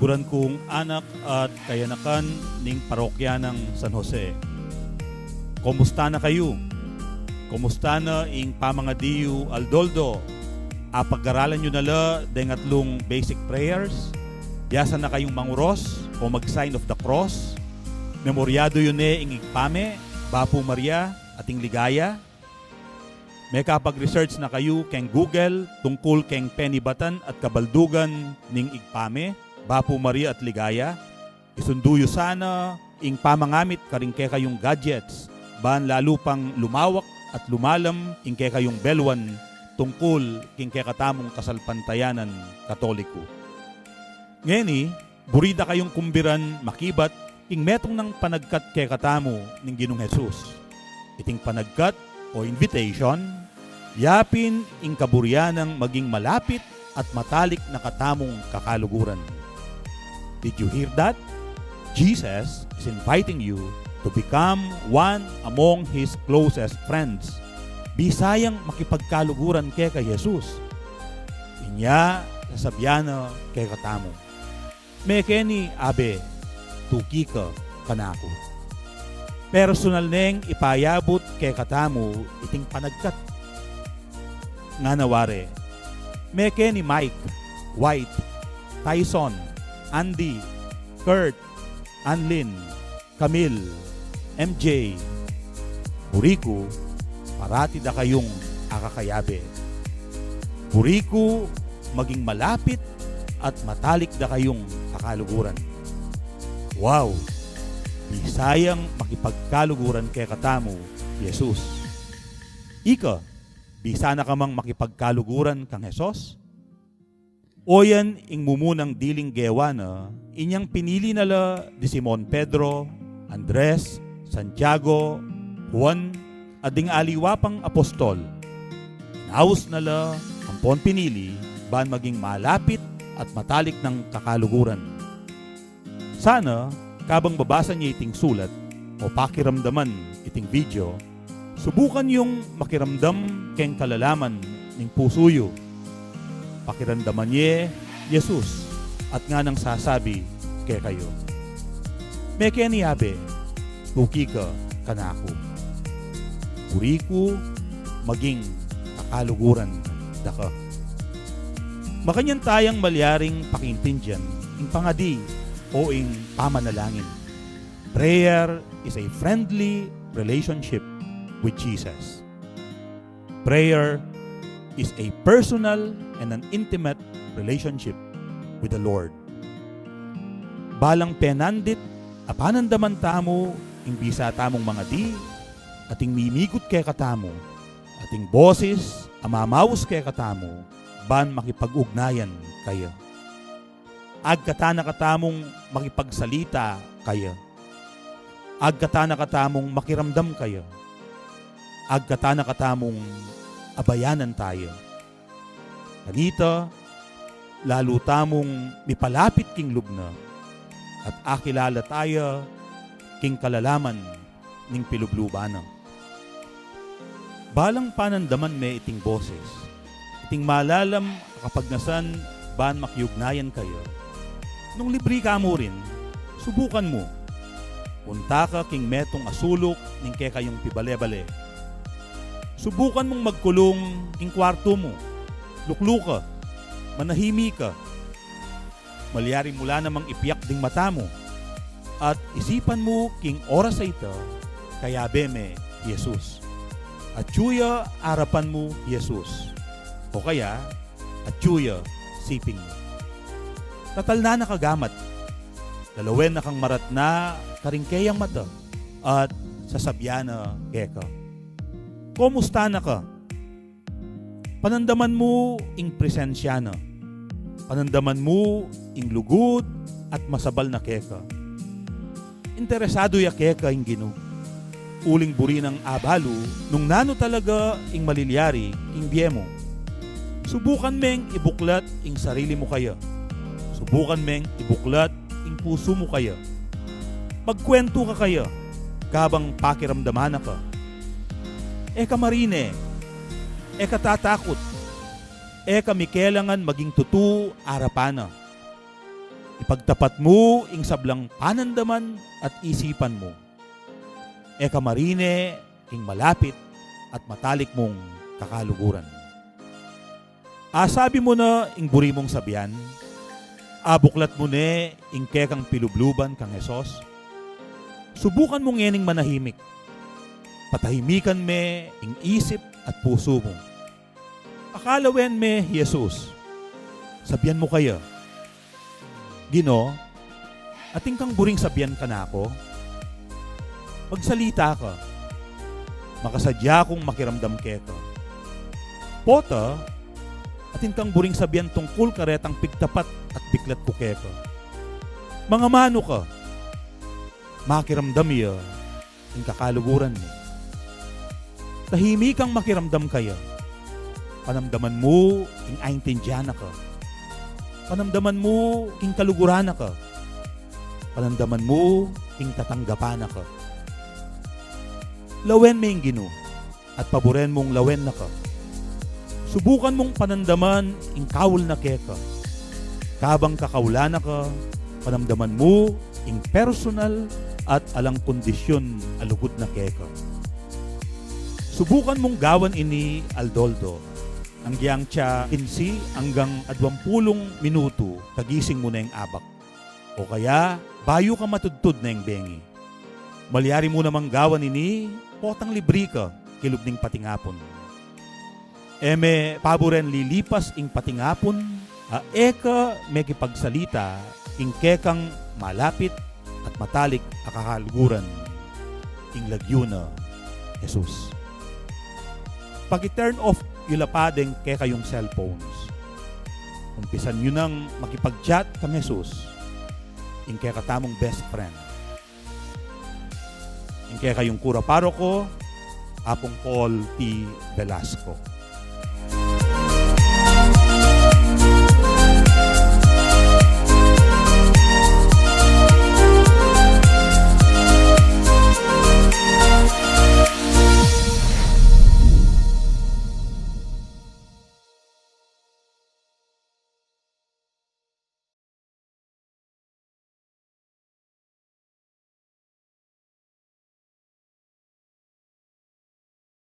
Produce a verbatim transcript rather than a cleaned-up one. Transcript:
Buran kung anak at kayanakan ning parokya nang San Jose. Kumusta na kayu? Kumusta na ing pamangadi yu aldo-aldo? Apag-aralan yu na la deng atlung basic prayers? Biasa na kayung manguros o mag-sign of the cross? Memoryadu yu ne ing Ibpa me, Bapu Maria, at ing Ligaya? Mekapag-research na kayu keng Google tungkul keng penibatan at kabaldugan ning Ibpa me, Bapu Maria at Ligaya? Isundu yu sana ing pamangamit karing kekayung gadgets, ban lalu pang lumawak at lumalam ing kekayung belwan tungkul king kekatamung kasalpantayanan Katoliku. Ngeni, buri da kayung kumbiran makibat king metung nang panagkat kekatamu ning Ginung Jesus. Iting panagkat o invitation, yapin ing kaburian nang maging malapit at matalik na katamung kakaluguran. Did you hear that? Jesus is inviting you to become one among his closest friends. Bisa yang makipagkaluguran keka Jesus. Inya sasabian na kekatamu, "Mekeni, Abe, tuki ka kanaku." Personal neng ipayabut kekatamu iting panagkat. Ngana wari, "Mekeni, Mike, White, Tyson, Andy, Kurt, Anlin, Camille, M J, buri ku, parati da kayung akakayabe. Buri ku, maging malapit at matalik da kayung kakaluguran." Wow! Bisa yang makipagkaluguran kekatamu, Jesus. Ika, bisa na ka mang makipagkaluguran kang Jesus? Oyan ing mumunang diling gewa na, inyang pinili na la di Simon Pedro, Andres, Santiago, Juan, at ding aliwa pang apostol. Inaus na la ampon pinili ban maging malapit at matalik nang kakaluguran. Sana, kabang babasa ye iting sulat o pakiramdaman iting video, subukan yung makiramdam keng kalalaman ning pusu yu. Pakiramdaman ye Jesus at nganang sasabi kekayu, "Mekeni, Abe, tuki ka kanaku. Buri ku, maging kakaluguran da ka." Makanyan tayang malyaring pakiintindian ing pangadi o ing pamanalangin. Prayer is a friendly relationship with Jesus. Prayer is a personal and an intimate relationship with the Lord. Balang penandit a panandaman tamu ing bisa tamung mangadi, ating mimigut kekatamu, ating boses a mamaus kekatamu, ban makipag-ugnayan kaya. Agkatan na katamung makipagsalita kaya. Agkatan na katamung makiramdam kaya. Agkatan na katamung abayanan taya. Kanita, lalu tamung mipalapit king lub na, at akilala taya king kalalaman ning pilubluban na. Balang panandaman me iting boses, iting malalam a kapagnasan ban makiugnayan kaya. Nung libri ka mu rin, subukan mu. Punta ka king metung a suluk ning kekayung pibale-bale. Subukan mung magkulung king kwartu mu. Lukluka, manahimik ka. Malyari mu la namang ipiak ding mata mu, at isipan mu king oras a ita, kayabe me i Jesus. Atyu ya arapan mu i Jesus. O kaya, atyu ya siping mu. Tatalnan na ka gamat. Lalawen na kang maratna karing keyang mata, at sasabian na keka, "Kumusta na ka?" Panandaman mu ing presensya na. Panandaman mu ing lugud at masabal na keka. Interesadu ya keka ing Ginu. Uling buri nang abalu nung nanu talaga ing malilyari king bie mu. Subukan meng ibuklat ing sarili mu kaya. Subukan meng ibuklat ing pusu mu kaya. Magkwentu ka kaya, kabang pakiramdaman na ka. E ka marine, e ka tatakut, e ka mikelangan maging tutu arapan na. Ipagtapat mu ing sablang panandaman at isipan mu. E ka marine king malapit at matalik mung kakaluguran. Asabi mu na ing buri mung sabian, abuklat mu ne ing kekang pilubluban kang Jesus. Subukan mu ngening manahimik. Patahimikan me ing isip at pusu mu. Pakalawen me i Jesus. Sabian mu kaya, "Ginu, atin kang buring sabian kanaku? Magsalita ka. Makasadya kung makiramdam keka." Pota, atin kang buring sabian tungkul karetang pigtapat at biklat ku keka. Mangamanu ka. Makiramdam ya ing kakaluguran mi. Tahimik kang makiramdam kaya. Panamdaman mu ing aintindian na ka. Panamdaman mu ing kaluguran na ka. Panamdaman mu ing katanggapan na ka. Lawen me ing Ginu at paburen mung lawen na ka. Subukan mung panamdaman ing kaul na keka. Kabang kakaulan na ka, panamdaman mu ing personal at alang kondisyon a lugud na keka. Subukan mung gawan ini aldo-aldo. Anggyang tsa kinse anggang adwampulung minutu kagising mu na ing abak. O kaya, bayu ka matudtud na ing bengi. Malyari mu namang gawan ini potang libri ka kilub ning patingapun. E me paburen lilipas ing patingapun a e ka mekipagsalita king kekang malapit at matalik a kakaluguran, ing lagyu na Jesus. Paki-turn off yu la pa deng kekayung cellphones. Umpisan yu nang makipag-chat kang Jesus, ing kekatamung best friend. Ing kekayung kura paroko, Apung Paul T. Velasco.